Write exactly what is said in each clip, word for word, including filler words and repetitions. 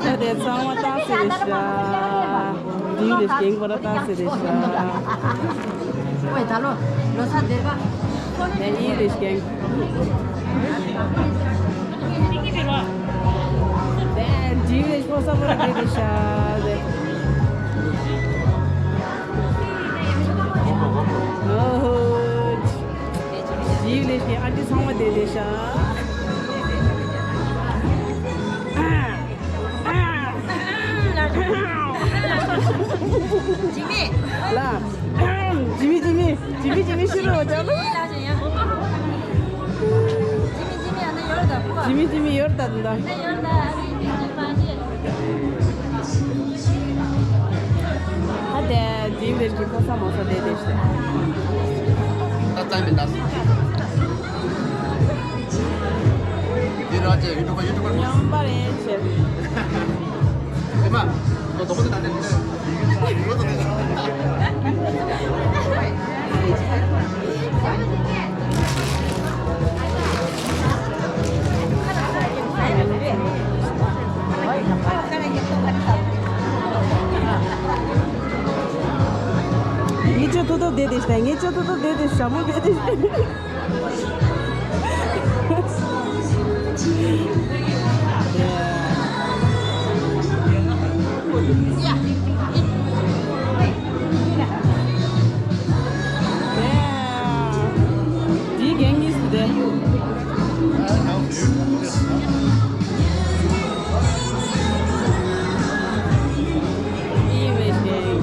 ད་དེ་ཚང་མ་བཏང་ཟེར་རེད་ཤག་འདིའི་ལས་འགན་པར་བཏང་ཟེར་རེད་ཤག་ཨོའི་ད་ལོ་ལོ་གསར་བདེ་པ། ད་འདིའི་ལས་འགན། ད་འདིའི་ལས་ཕོ་ས་པར་བསྡད་རེད་ཤག་ཨོ་ཧོ། ཡིག་ལས་ཀྱི་ཨ་ཏི་ཚང་མ་བསྡད་བསྡད་ཤག་ལ། ཇི་མི་ཇི་མི་ཇི་མི་ཇི་མི་ཤི་རོ་ཇ་ལུ། ཇི་མི་ཇི་མི་ཡོར་ད་འདུག་ད་དེ་འདི་འདྲ་གི་ཕོ་ས་མོ་ས་དེ་དེ་ཞེས། ད་ཙམ་མི་འདུག་འདི་ར་ཅེ་ཡུ་ཊུབ་པ་ཡུ་ཊུབ་པ་ཉམས་པ་རེད་ཅེ། ཨེ་མ། ཁོ་དོག་པོ་དེ་ད་དེ་ངས་ཅོ་ཏོ་ཏོ་བསྡད་དེ་ཤ། ངས་ཅོ་ཏོ་ཏོ་བསྡད་དེ་ཞྭ་མོ་བསྡད་དེ་ཤ། འདིའི་རྒན་གཉིས་སུ་བསྡད། འདིའི་བའི་རྒན།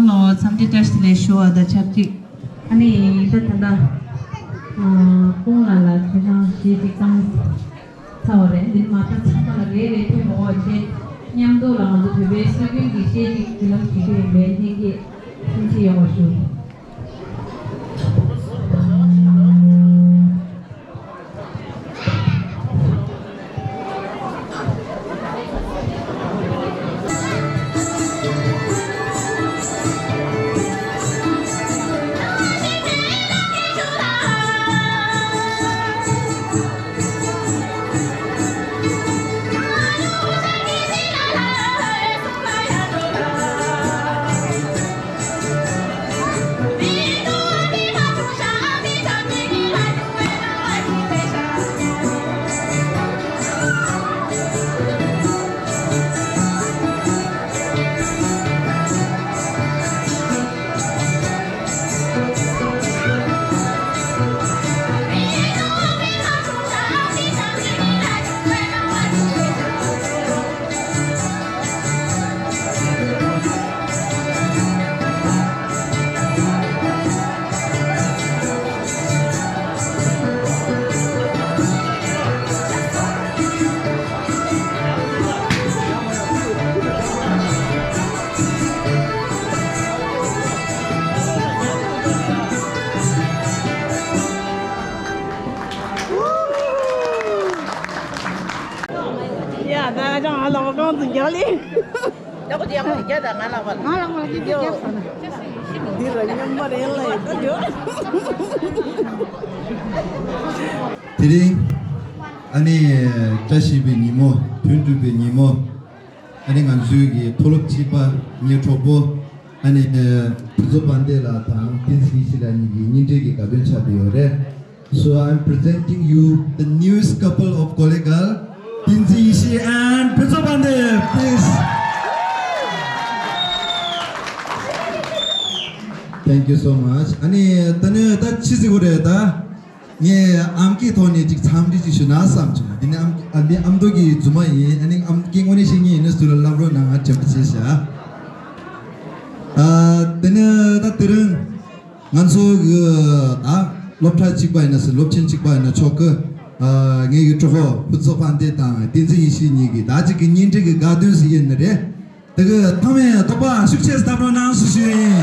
ལོ་འཚམས་འདྲི་བཀྲ་ཤིས་བདེ་ལེགས་ཞུ་བ་དང་ཆབས་ཅིག་ཨ་ནི་ད་ད་ལྟ་ཨ་ཀུན་ལ་ལ་ཁྱེད་རང་གཞས་ཅིག་བཏང་ཚར་བ་རེད། འདི་མ་ད་ཚང་མ་ལ་རེ་རེ་ཕུལ་མ་འོ་བྱས་མཉམ་དུ་ལ་ང་ཚོ་བོད་པའི་སྲོལ་རྒྱུན་གྱི་གཞས་ཅིག་འབུལ་ལམ་ཞུ་རྒྱུ་ཡིན་པས་ལྷན་རྒྱས་ཕྱིན་ཆད་ཡོང་བ་ཞུ། ད་ཅང་ང་ལ་བ་གང་དུ་རྒྱག་ལེ། ཡག་པོ་རྒྱག་པོ་རྒྱག་ད་ང་ལ་བ་ང་ལ་བ་ཅི་རྒྱག་ས་ན། འདི་ར་ཉམས་པ་རེད་ལ་ཡིན་ད་འགྲོ། དེ་རིང་ཨ་ནི་བཀྲ་ཤིས་པའི་ཉིན་མོ། དོན་གྲུབ་པའི་ཉིན་མོ། ཨ་ནི་ང་ཚོའི་གི་མཐོ་སློབ་གཅིག་པ་ངའི་གྲོགས་པོ། ཨ་ནི་ཕུན་ཚོགས་དཔལ་ལྡན་ལགས་དང་བསྟན་འཛིན་ཡེ་ཤེས་ལགས་གཉིས་ཀྱི་གཉེན་འབྲེལ་གྱི་དགའ་སྟོན་ཆགས་བསྡད་ཡོད་རེད། So I'm presenting you the newest couple of Kollegal, Tenzin Yishi and Phuntsog Phande, please. Thank you so much. ཨ་ནི་ད་ནི་ད་ཅི་ཟེར་དགོས་རེད་ད། ངས་ཨམ་སྐད་ཐོག་ནས་ཅིག་འཚམས་འདྲི་ཅིག་ཞུ་ན་བསམ་བྱུང་། འདི་ནི་ཨམ་ཨ་འདི་ཨ་མདོ་གི་རྫུན་མ་ཡིན། ཨ་ནི་ཨམ་སྐད་དངོས་གནས་བཤད་མཁན་ཡིན་ན་སུ་ལ་ལབ་རོགས་གནང་། ང་དྲན་པ་བྱས་ཤག་ཨ་དེ་ནས་ད་དེ་རིང་ང་ཚོ་གི་ད་སློབ་གྲྭ་གཅིག་པ་ཡིན་ན་ཟེར། སློབ་ཆེན་གཅིག་པ་ཡིན་ན་ཆོག་གི། ཨ་ངེད་ཀྱི་གྲོགས་པོ་ཕུན་ཚོགས་དཔལ་ལྡན་དང་བསྟན་འཛིན་ཡེ་ཤེས་གཉིས་ཀྱི་ད་ཅིག་གི་གཉེན་འབྲེལ་གྱི་དགའ་སྟོན་ཟེར་ཡིན་ནི་རེད། དེ་གི་ཐོག་མའི་དོགས་པ་ཤུགས་ཆེ་སྟབས་རོགས་གནང་ཞུ་ཞུ་ཡིན།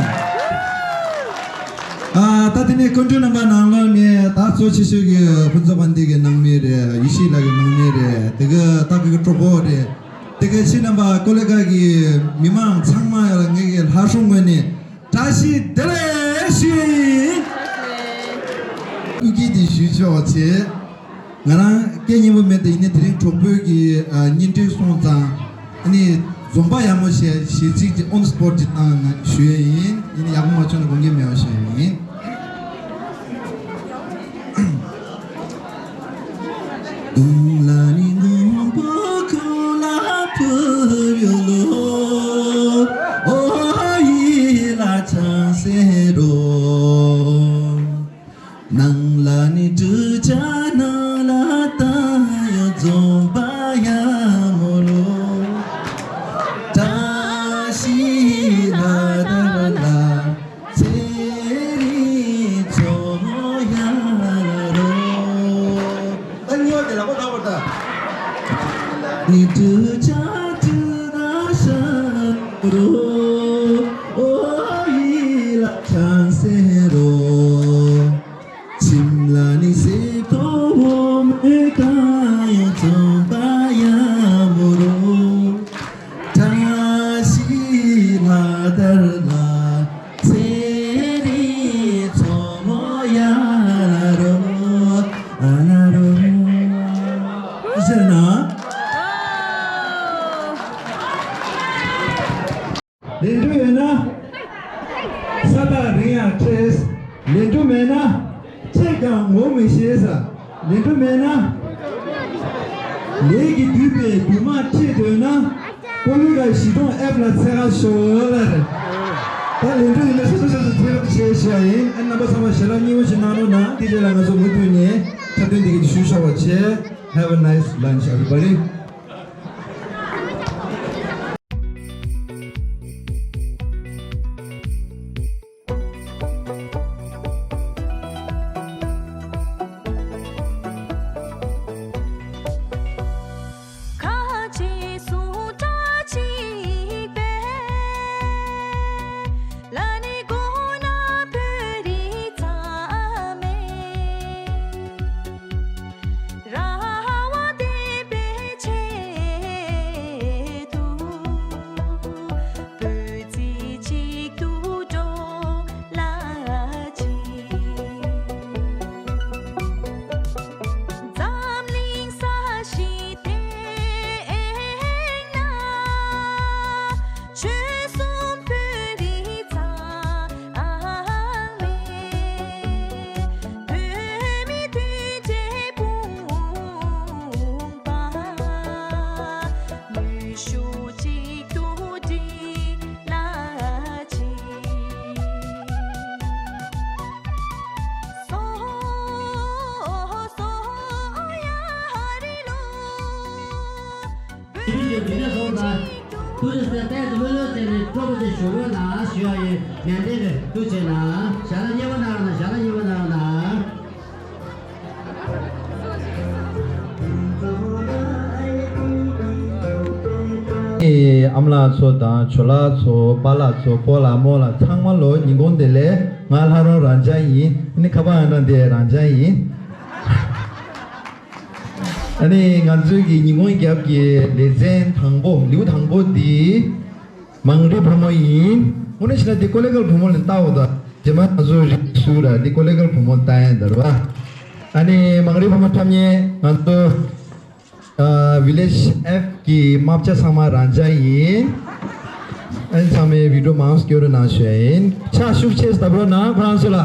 ཨ་ད་དེ་ནས་སྐུ་མགྲོན་རྣམ་པ་ནང་ལོགས་ནས་ད་གཙོ་ཆེ་ཤོས་ཀྱི་ཕུན་ཚོགས་དཔལ་ལྡན་གྱི་ནང་མི་རེད། ཡེ་ཤེས་ལགས་ཀྱི་ནང་མི་རེད། དེ་གི་ད་གི་གྲོགས་པོ་རེད། དེ་གི་ཁྱེད་རྣམ་པ་ཀོ་ལི་གྷལ་གྱི་མི་མང་ཚང་མ་ཡ་ལ་ངེད་ཀྱི་ལྷ་སྲུང་ངོས་ནས་བཀྲ་ཤིས་བདེ་ལེགས་ཞུ་ཡིན། ཨུ་ཀི་དེ་ཞུ་ཆོག་ཆེ། ང་རང་སྐད་སྙན་པོ་མེད་དེ་ཡིན་ནའི་དེ་རིང་གྲོགས་པོའི་གི་ཨ་གཉེན་འབྲེལ་སོང་ཙང་ཨ་ནི་འཛོམས་པ་ཡག་མོ་བྱས་གཞས་ཚིག་ཅིག་on spot་ཅིག་བཏང་ན་ཞུ་ཡས་ཡིན། ཡིན་ནའི་ཡག་པོ་མ་བྱུང་ན་དགོངས་འགལ་མེད་པ་ཞུ་ཡས་ཡིན། དུང་ལ་ནི་ནོར་བུ་ཁོ་ལ་ཕུལ་ཡོད་ལོ། ཨོ་ཡི་ལ་ཆང་སེ་རོ། ནང་ལ་ནི་དྲི་ཆ་ནང་ལ་ད་ཡོད་འཛོམས་པ་ཡ་མོ་རོ། བཀྲ་ཤིས་ལ་དར་ལ་ཚེ་རིང་འཚོ་མོ་ཡ་ལ་རོ། ད་གཉིས་པ་དེ་ལ་ཁོ་ད་བར་ད། ནི་དྲི་ཆ་དྲི་ན་ཤ་རོ། ཨོ་ཡི་ལ་ཆང་སེ་རོ། ཁྱིམ་ལ་ནི་སེ་ཐོ་བོ་མེ་ཀ་ཡ་ཚོང་པ་ཡ་མོ་རོ། བཀྲ་ཤིས་ལ་དར་ལ་ཚེ་རིང་འཚོ་མོ་ཡ་ལ་རོ། ཨ་ལ་རོ། ཟེར་ན། ལེན་འགྲོ་ཡོད་ན། ས་ཐག་རིང་ཡང་བྲེལ། ལེན་འགྲོ་མེད་ན། ཆེ་ཀྱང་ངོ་མི་ཤེས་ས། ལེན་འགྲོ་མེད་ན། ལས་ཀྱིས་བསྡུས་པའི་འདུན་མ་ཁྲིད་འདོད་ན། ཀོ་ལི་གྷལ་གཞིས་གྲོང་ཨེབ་ལ་འཚོལ་ག་ཤོག་ལ་རེད། ད་ལེན་འགྲོ་ཡིན་ན་སོ་སོ་སོ་སོ་འཚོལ་ག་བྱེད་ཤ་ཡིན། ཨ་རྣམ་པ་ཚང་མ་ཞལ་ལག་མཉེས་པོ་ཞིག་གནང་རོགས་གནང་། དེ་རྗེས་ལ་ང་ཚོ་མུ་མཐུད་ནས་འཁྲབ་སྟོན་འདི་ག་ཞུ་ཆོག་པ་བྱེད། Have a nice lunch, everybody. ཐུགས་རྗེ་ཆེ། དེ་ནས་སོང་ཙང་ཐུགས་རྗེ་ཆེ། ཏན་ཏན་ལྷོད་ལྷོད་བྱས་ནས་སྤྲོ་པོ་ཅིག་ཞུ་དགོས་ན་ཞུ་ཡ་ཡིན། ནན་ཏན་གྱིས་ཐུགས་རྗེ་གནང་། ཞལ་ལག་མཉེས་པོ་གནང་རོགས་གནང་། ཞལ་ལག་མཉེས་པོ་གནང་རོགས་གནང་། ཨེ་ཨ་མ་ལགས་ཚོ་དང་ཇོ་ལགས་ཚོ། པཱ་ལགས་ཚོ། སྤོ་ལགས་རྨོ་ལགས། ཚང་མ་ལོ་ཉིན་གུང་བདེ་ལེགས། ང་ལྷ་རོང་རང་ཅག་ཡིན། ཨ་ནི་ཁ་པར་ཨང་གྲངས་དེ་རང་ཅག་ཡིན། ཨ་ནི་ང་ཚོའི་གི་ཉིན་གུང་རྒྱབ་ཀྱི་ལེ་ཚན་དང་པོ་ལེའུ་དང་པོ་འདི་མང་རིགས་བུ་མོ་ཡིན། དངོས་གནས་བྱས་ན་འདི་ཀོ་ལེ་གལ་བུ་མོ་ལ་བལྟའོ་ད། རྗེས་མ་ང་ཚོ་རིགས་སུ་ར་འདི་ཀོ་ལེ་གལ་བུ་མོ་ལ་བལྟ་ཡ་ཡིན་ད་ར་བ། ཨ་ནི་མང་རིགས་བུ་མོ་འཁྲབ་མཁན་ང་ཚོ་ཨ་ཝི་ལེཇ་ཨེཕ་གི་རྨ་བྱ་ཚང་མ་རང་ཅག་ཡིན། ཨ་ནི་ཚང་མས་བི་ཌིའོ་མང་སྐྱོར་གནང་ཞུ་ཡ་ཡིན། ཕྱག་ཤུགས་ཆེ་སྟབས་རོགས་གནང་ཁོ་རང་ཚོ་ལ།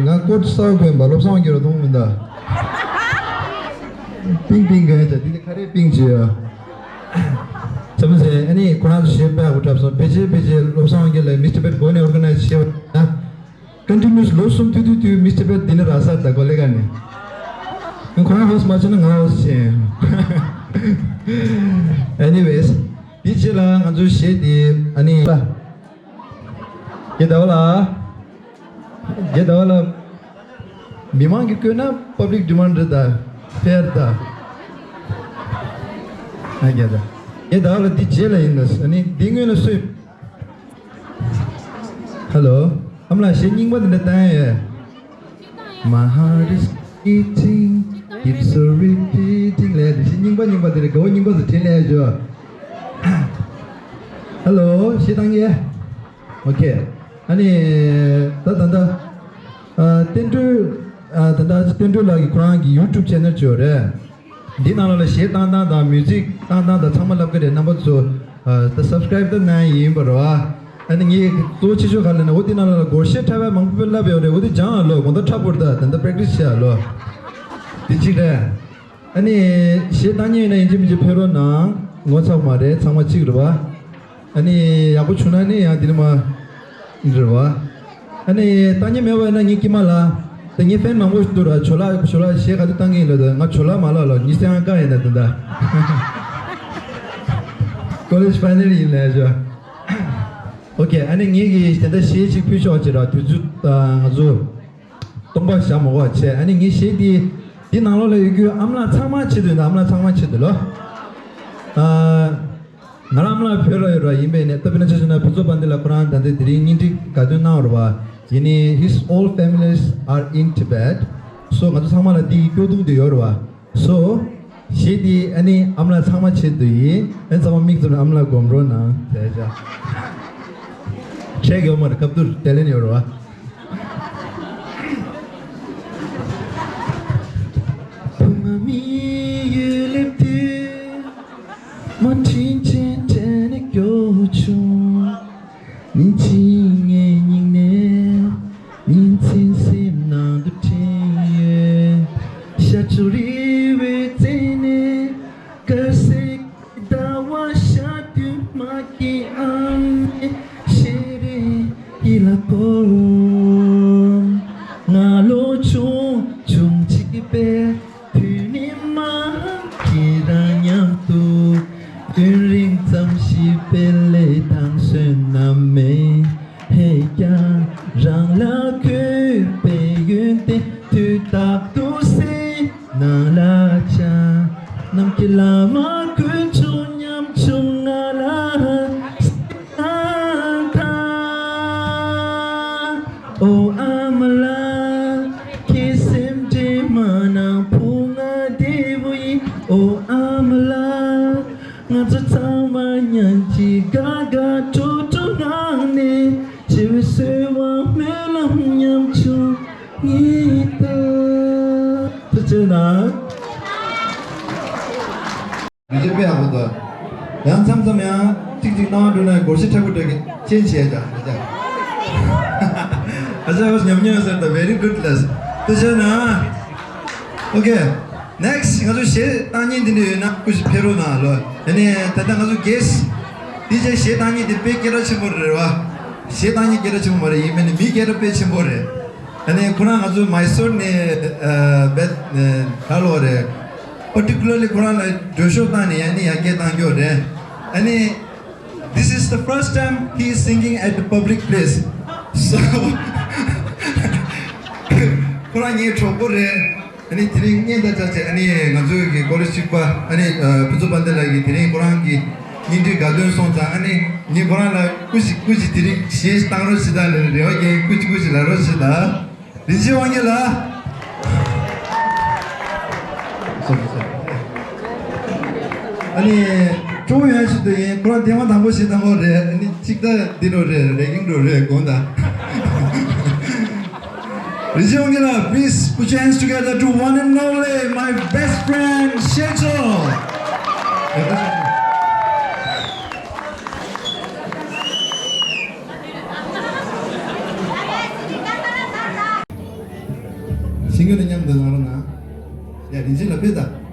ང་ཀོ་ཊི་གསར་པ་གོན་པ་བློ་བཟང་གིས་རོ་མཐོང་མི་འདུག་པིང་པིང་གོན་ཡ་ཅག་འདི་ནི་ཁ་རས་པིང་བྱེད་ཡ། ཚང་མ་ཟེར་ཨ་ནི་ཁོ་རང་ཚོ་ཞེ་པོ་ཧ་གོ་འཁྲབ་སོང་། ཕལ་ཆེར་ཕལ་ཆེར་བློ་བཟང་གིས་ལ་མིས་ཊར་བེཊ་གོ་ནས་ཨོར་ག་ནའི་ཛི་བྱས་པ་ན། ཀོན་ཊི་ནིའུ་སི་ལོ་གསུམ་དུས་དུས་དུས་མིས་ཊར་བེཊ་འདི་ནས་རག་ས་ད་གོ་ལེ་ག་ནས། ཁོ་རང་ཧོ་སི་ཊི་མ་བྱས་ན་ང་ཧོ་སི་ཊི་བྱས། ཨེ་ནི་ཝེ་སི། དེའི་རྗེས་ལ་ང་ཚོའི་གཞས་དེ་ཨ་ནི་ལ། རྒྱལ་ཟླ་བ་ལ། རྒྱལ་ཟླ་བ་ལ། མི་མང་གིས་བསྐོས་ན་པབ་ལིག་ཌི་མན་ཌི་རེད་ད། ཕེར་ད། ཨ་རྒྱལ་ཟླ། རྒྱལ་ཟླ་བ་ལ་འདི་རྗེས་ལ་ཡིན་ན་ཨ་ནི་འདི་སྔོན་ལ་སུས། ཧེ་ལོ། ཨ་མ་ལགས་གཞས་རྙིང་པ་འདི་འདྲ་བཏང་ཡས། My heart is beating, keeps on repeating ལས་དེ་གཞས་རྙིང་པ་རྙིང་པ་དེ་རེད། དགའ་བོ་རྙིང་པ་ཟེར་དྲན་ལས་ཡོད། ཧེ་ལོ། གཞས་བཏང་ཡས། ཨོ་ཁེ། ཨ་ནི། ད་ད་ད། ཨ། བསྟན་སྒྲོལ། ཨ། ད་ད་བསྟན་སྒྲོལ་ལགས་ཀྱི་ཁོ་རང་གི་ཡུ་ཊུབ་ཆེ་ནལ་ཅིག་ཡོད་རེད། འདི་ནང་ལ་གཞས་བཏང་སྟངས་དང་མིའུ་ཟིག་བཏང་སྟངས་དང་ཚང་མ་ལབ་ཀྱི་རེད། རྣམ་པ་ཚོ། ཨ། ད་སབ་སི་ཀ་རེབ་ད་གནང་ཡིན་པ་རེད་བ། ཨ་ནི་ངས་གཙོ་བོ་ཆེ་ཤོས་ག་རེ་ལབ་ན་འོ་འདི་ནང་ལ་སྒོར་གཞས་འཁྲབ་པ་མང་པོ་ལབ་ཡོད་རེད། འོ་འདི་སྦྱང་ཨ་ལོ། དགོང་དག་འཁྲབ་དགོས་རེད་ད། ད་ད་པེ་རེག་ཊི་སི་བྱེད་ཨ་ལོ། འདི་གཅིག་རེད། ཨ་ནི་གཞས་བཏང་མཁན་ཡིན་ན་ཡིན་གཅིག་མིན་གཅིག་ཕེབས་རོགས་གནང་། ངོ་ཚ་མ་རེད། ཚང་མ་གཅིག་རེད་བ། ཨ་ནི་ཡག་པོ་བྱུང་ན་ནི་ཡང་དེ་ནི་མ་རེད་བ། ཨ་ནི་ལྟ་ཉན་མེད་པ་ཡིན་ན་ངའི་ཀྱི་མ་ལ། དེ་ངའི་ཕན་མང་པོ་ཞིག་འདུག་ར། ཇོ་ལགས་ཇོ་ལགས་གཞས་ག་དུས་བཏང་གི་ཡིན་ལ། ད་ང་ཇོ་ལགས་མ་ལགས་ལ་ཉི་ཤུ་རྩ་ལྔ་ཡིན་ན་དེ་འདྲ། ཀོ་ལེཇ་ཕའི་ནལ་ཡིན་ལ་ཇོ། ཨོ་ཁེ། ཨ་ནི་ངེད་ཀྱིས་དེ་འདྲ་གཞས་ཅིག་ཕུལ་ཆོག་ཅེས་ར། དུས་ཚོད་ང་ཚོ་སྟོང་པ་བཞག་མ་དགོས་པ་བྱས། ཨ་ནི་ངའི་གཞས་འདི་འདི་ནང་ལོགས་ལ་ཡོད་རྒྱུ་ཨ་མ་ལགས་ཚང་མ་ཆེད་དུ་ཡིན། ཨ་མ་ལགས་ཚང་མ་ཆེད་དུ་ལོ། ཨ། ང་རང་ཨ་མ་ལགས་བོད་ལ་ཡོད་ར། ཡིན་པས་ནས་ད་དཔེར་ན་ཆ་བཞག་ན་ཕུན་ཚོགས་དཔལ་ལྡན་ལགས་ཁོ་རང་ད་ལྟ་དེ་རིང་བརྙན་འཕྲིན་དགའ་སྟོན་གནང་བ་རེད་བ། ཡིན་ནའི་his all families are in Tibet། སོ་ང་ཚོ་ཚང་མ་ལ་འདི་ཡི་སྐྱོ་གདུང་དེ་ཡོད་རེད་བ། སོ། གཞས་འདི་ཨ་ནི་ཨ་མ་ལགས་ཚང་མ་ཆེད་དུ་ཡིན། ཨ་ནི་ཚང་མ་མིག་བཙུམ་ནས་ཨ་མ་ལགས་སྒོམ་རོགས་གནང་། དེ་བྱ། ཁྲེལ་ཡོད་མ་རེད། སྐབས་དུར་དེ་ལེན་ཡོད་རེད་བ། བུ་ང་མི་ཡུལ་སླེབས་དུས། མ་དྲིན་ཆེན་དྲན་ནས་སྐྱོ་བྱུང་། ཉིན་གཅིག་ངའི་སྙིང་ནས་ཉིན་མཚན་སེམས་ནང་དུ་དྲན་ཡོད། ཤར་ཕྱོགས་རི་བོའི་རྩེ་ནས་དཀར་སེར་ཟླ་བ་ཤར་དུས་མ་སྐྱེས་ཨ་མའི་ཞལ་རས་ཡིད་ལ་འཁོར། ང་ལོ་ཆུང་ཆུང་ཅིག་པའི་དུས་ནས་མ་ཁྱེད་དང་མཉམ་དུ་དུས་རིང་ཙམ་ཞིག་དཔེ་ལས་དང་བསོད་ནམས་མེད། ཧེ་ཀྱང་རང་ལ་གུས་པའི་ཡོན་ཏན་དུས་རྟག་ཏུ་གསལ་སྣང་ལ་འཆར། ནམ་མཁའི་ལ་མ་དཀོན་མཆོག་ཉམ་ཆུང་ང་ལ་གསལ་སྣང་དང་། ཨོ་ཨ་མ་ལགས། ཁྱེད་སེམས་ཁྲལ་མ་གནང་། བུ་ང་བདེ་པོ་ཡིན། ཨོ་ཨ་མ་ལགས། ང་ཚོ་ཚང་མ་མཉམ་གཅིག་དགའ་དགའ་སྤྲོ་སྤྲོ་ངང་ནས། བྱིས་པའི་གསོལ་བ་སྨོན་ལམ་ཉམ་ཆུང་ངེས་ལྟ། ཐུགས་རྗེ་གནང་། ཡིན་གཅིག་དཔེ་ཡག་པོ་འདུག་ཡང་མཚམས་མཚམས་ཡང་ཅིག་ཅིག་གནང་བ་འགྲོ་ན་སྒོར་གཞས་འཁྲབ་པོ་འདྲ་གི་ཅན་བྱས་ཀྱང་། ཨ་ཅག་ཉམས་མྱོང་ཟེར་ད། Very good ལགས། ཐུགས་རྗེ་གནང་། Okay, next ང་ཚོ་གཞས་བཏང་མཁན་འདི་འདྲ་ཡོད་ན་སྐུ་ཞིག་ཕེབས་རོགས་གནང་ལོ། ཡ་ནས་ད་ལྟ་ང་ཚོ་གེ་སི་ཌི་ཇེ་གཞས་བཏང་མཁན་དེ་དཔེ་སྐད་གྲགས་ཆེན་པོ་རེད་བ། གཞས་བཏང་མཁན་སྐད་གྲགས་ཆེན་པོ་མ་རེད། ཡིན་མིན་ནི་མི་སྐད་གྲགས་དཔེ་ཆེན་པོ་རེད། ཨ་ནི་ཁོ་རང་ང་ཚོ་མའི་སོར་ནས་ཨ་བེད་ཨ་ག་ལོ་རེད། Particularly ཁོ་རང་ལ་སྒྲོལ་ཤོག་བཏང་ནས་ཡ་ནི་ཡར་རྒྱས་བཏང་རྒྱུ་རེད། ཨ་ནི་this is the first time he is singing at the public place. So ཁོ་རང་ངའི་གྲོགས་པོ་རེད། ཨ་ནི་དེ་རིང་བརྙན་དང་བཅར་བྱས། ཨ་ནི་ང་ཚོའི་གི་ཀོ་ལེ་ཇི་གཅིག་པ། ཨ་ནི་ཨ་ཕུན་ཚོགས་དཔལ་ལྡན་ལགས་ཀྱིས་དེ་རིང་ཁོ་རང་གི་བརྙན་འཕྲིན་དགའ་སྟོན་སོང་ཙང་། ཨ་ནི་ངས་ཁོ་རང་ལ་སྐུ་ཞིག་སྐུ་ཞིག་དེ་རིང་གཞས་ཤིག་བཏང་རོགས་བྱེད་དང་ལབ་ནས་རེ་བ་རྒྱག་གི། སྐུ་ཞིག་སྐུ་ཞིག་ལབ་རོགས་བྱེད་དང་། རིན་ཆེན་དབང་རྒྱལ་ལགས། Sorry, sorry. ཨ་ནི་སྤྲོ་པོ་ཡོད་ཞིག་ཏུ་ཡིན། ཁོ་རང་ཐེངས་མ་དང་པོ་གཞས་བཏང་གི་རེད། ཨ་ནི་གཅིག་ད་འདི་འདྲ་རེད། རེ་གིང་འདྲ་རེད་དགོངས་དག་རིན་ཆེན་དབང་རྒྱལ་ལགས། Please put your hands together to one and only my best friend Shecho. ཤེས་ཀྱི་ནི་མཉམ་དུ་ང་རང་ན། ཡ་རིན་ཆེན་ལ་ཕེབས་དང་།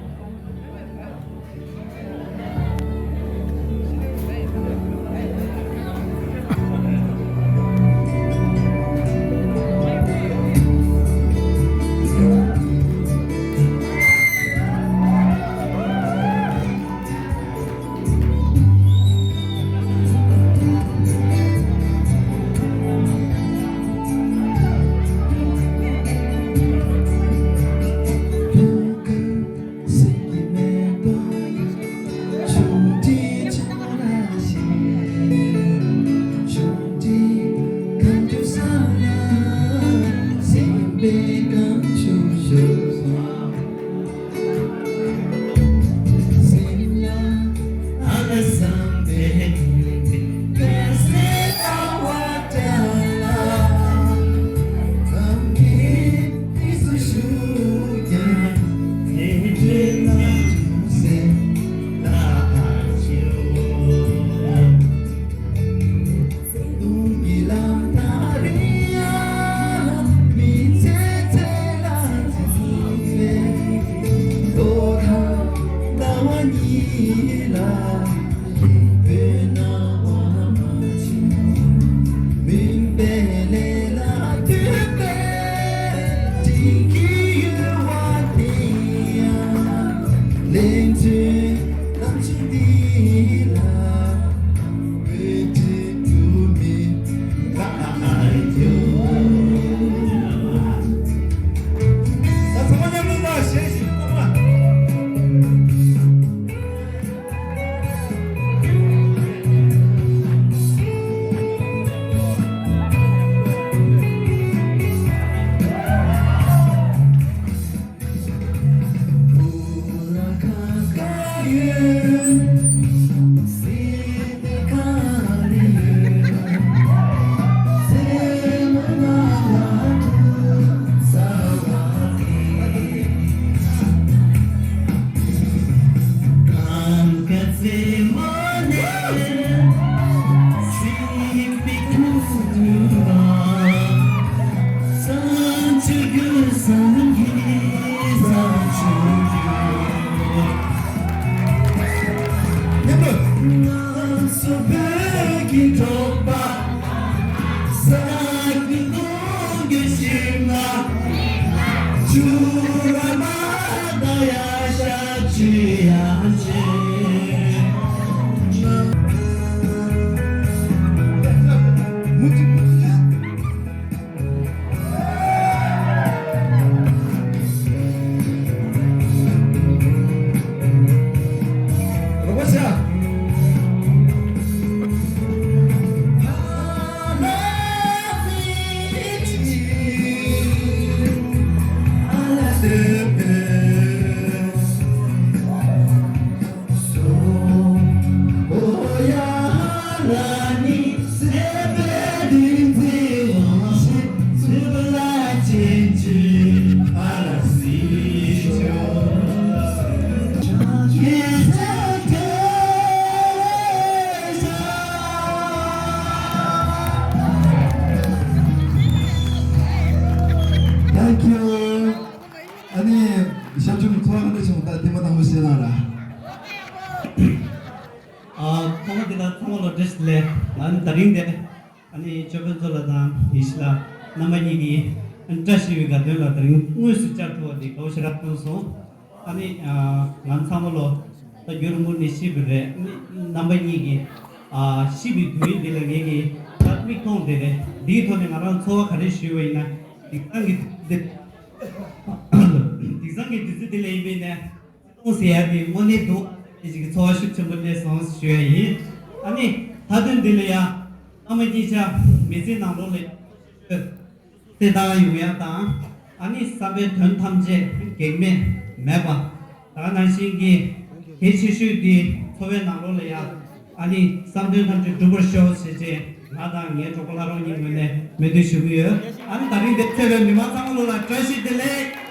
Thank you. ཨ་ནི་ཞབས་ཞུ་ཚོགས་པ་ག་འདྲ་བྱུང་། ད་ཐེངས་མ་དང་པོ་བཤད་གནང་ར། ཨ། ཐོག་མ་དེ་ལ་ཚང་མ་ལ་བཀྲ་ཤིས་བདེ་ལེགས། ང་ནི་ད་རིང་དེ། ཨ་ནི་ཅོ་ཕན་ཚོ་ལ་དང་ཡེ་ཤེས་ལགས་རྣམ་པ་གཉིས་ཀྱིས་བཀྲ་ཤིས་པའི་དགའ་སྟོན་ལ་དེ་རིང་དངོས་སུ་བཅར་ཐུབ་པ་དེ་དགའ་པོ་ཞེ་དྲག་བྱུང་སོང་། ཨ་ནི་ཨ། ང་ཚང་མ་ལོ་ད་རྒྱུན་རིང་པོ་ནས་ཤེས་པ་རེད། ཨ་ནི་རྣམ་པ་གཉིས་ཀྱིས་ཨ། ཤེས་པའི་དུས་ཡུན་འདི་ལ་ངེད་ཀྱིས་ད་མིག་མཐོང་དེ་རེད། འདིའི་ཐོག་ནས་ང་རང་ཚོར་བ་ག་རེ་ཞུས་པ་ཡིན་ན། དེང་སང་གི་དུས་ཚོད་འདི། དེང་སང་གི་དུས་ཚོད་འདི་ལ་ཡིན་པའི་ནས། ཁོང་ཟེར་ཡ་དེ་དངོས་གནས་འདུག་ཟེར་ཞིག་གི་ཚོར་བ་ཤུགས་ཆེན་པོ་སླེབས་སོང་ཞུ་ཡ་ཡིན། ཨ་ནི་མཐའ་དོན་འདི་ལ་ཡ། ཨ་མ་གཉིས་ཆ་མི་ཚེ་ནང་ལོགས་ལ་ཆོས་སེམས་དང་ཡོང་ཡ་དང་། ཨ་ནི་བསམ་པའི་དོན་ཐམས་ཅད་གེགས་མེད་མེད་པ། ད་ག་ནང་བཞིན་གྱི་གལ་ཆེ་ཤོས་དེ་འཚོ་བའི་ནང་ལོགས་ལ་ཡ། ཨ་ནི་བསམ་དོན་ཐམས་ཅད་འགྲུབ་པར་ཤོག་ཟེར་བྱས་ང་དང་ངའི་གྲོགས་པོ་ལྷ་རོང་གཉིས་ངོས་ནས་སྨོན་འདུན་ཞུ་གི་ཡོད། ཨ་ནི་ད་རིང་འདིར་ཕེབས་པའི་མི་མང་ཚང་མ་ལོ་ལ་བཀྲ་ཤིས་བདེ་ལེགས།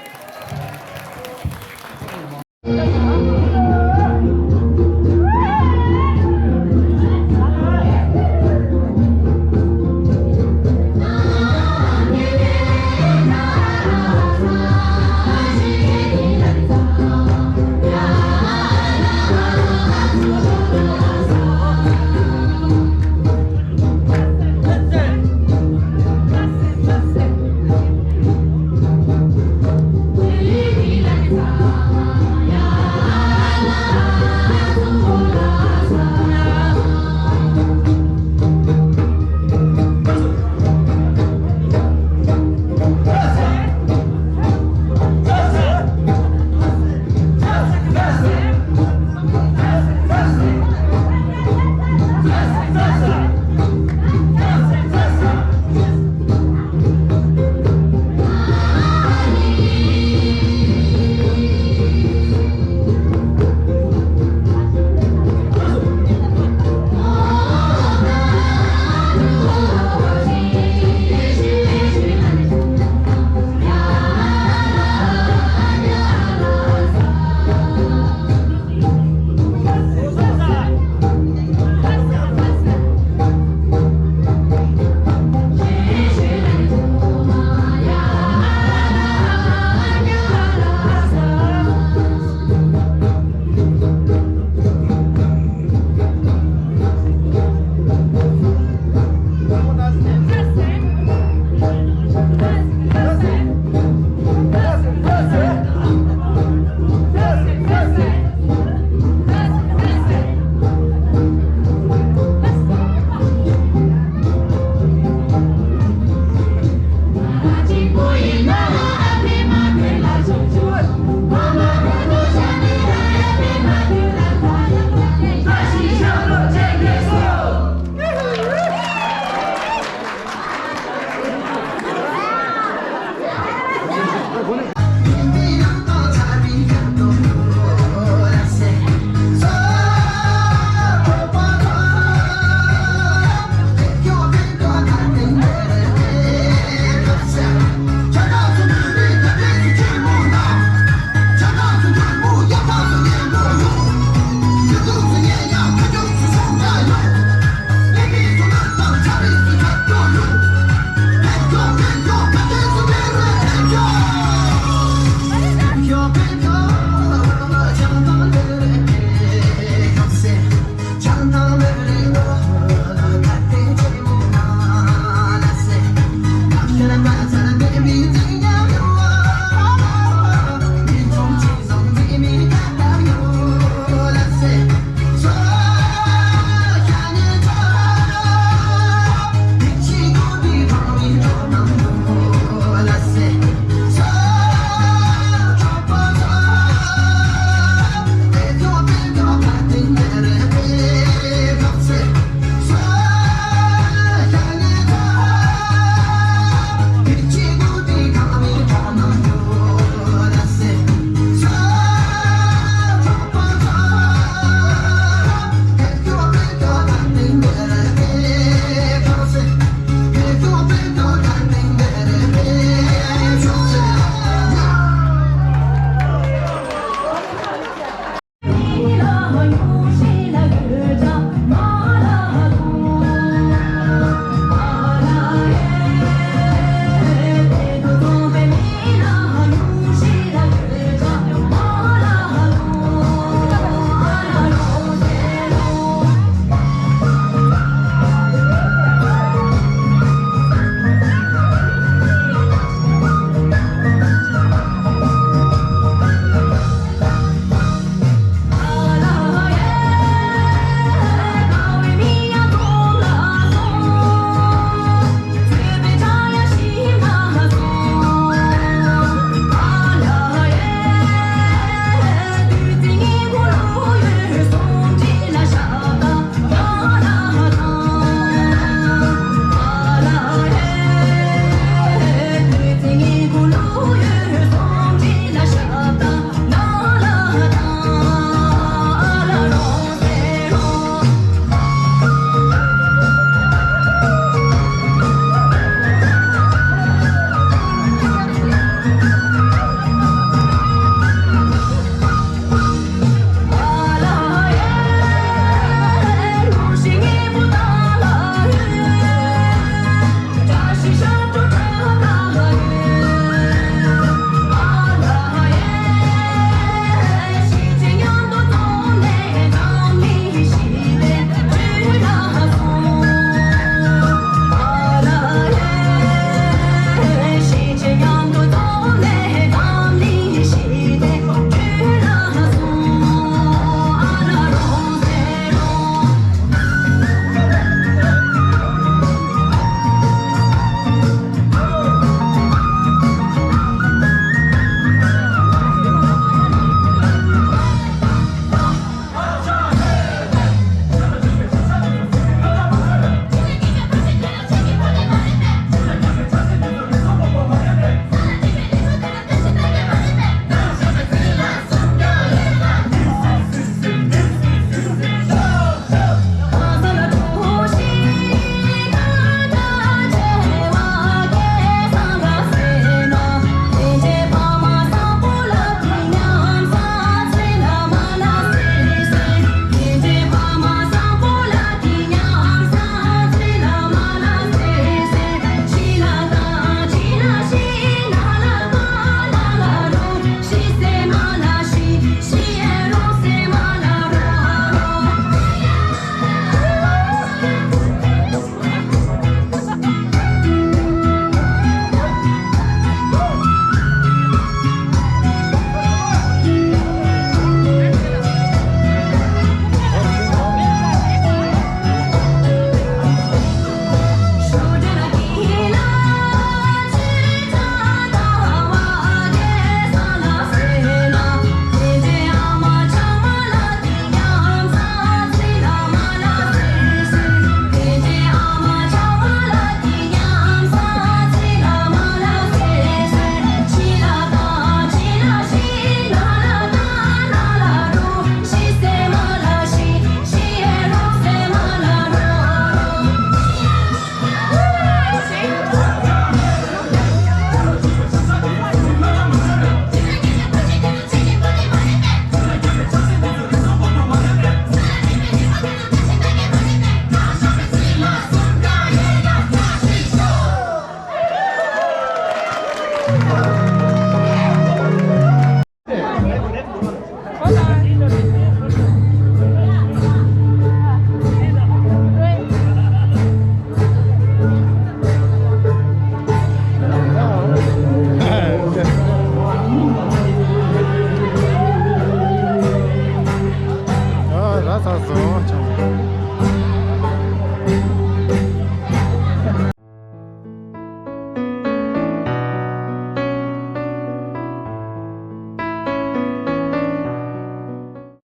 ད་ཚར་སོང་ཆང་ས།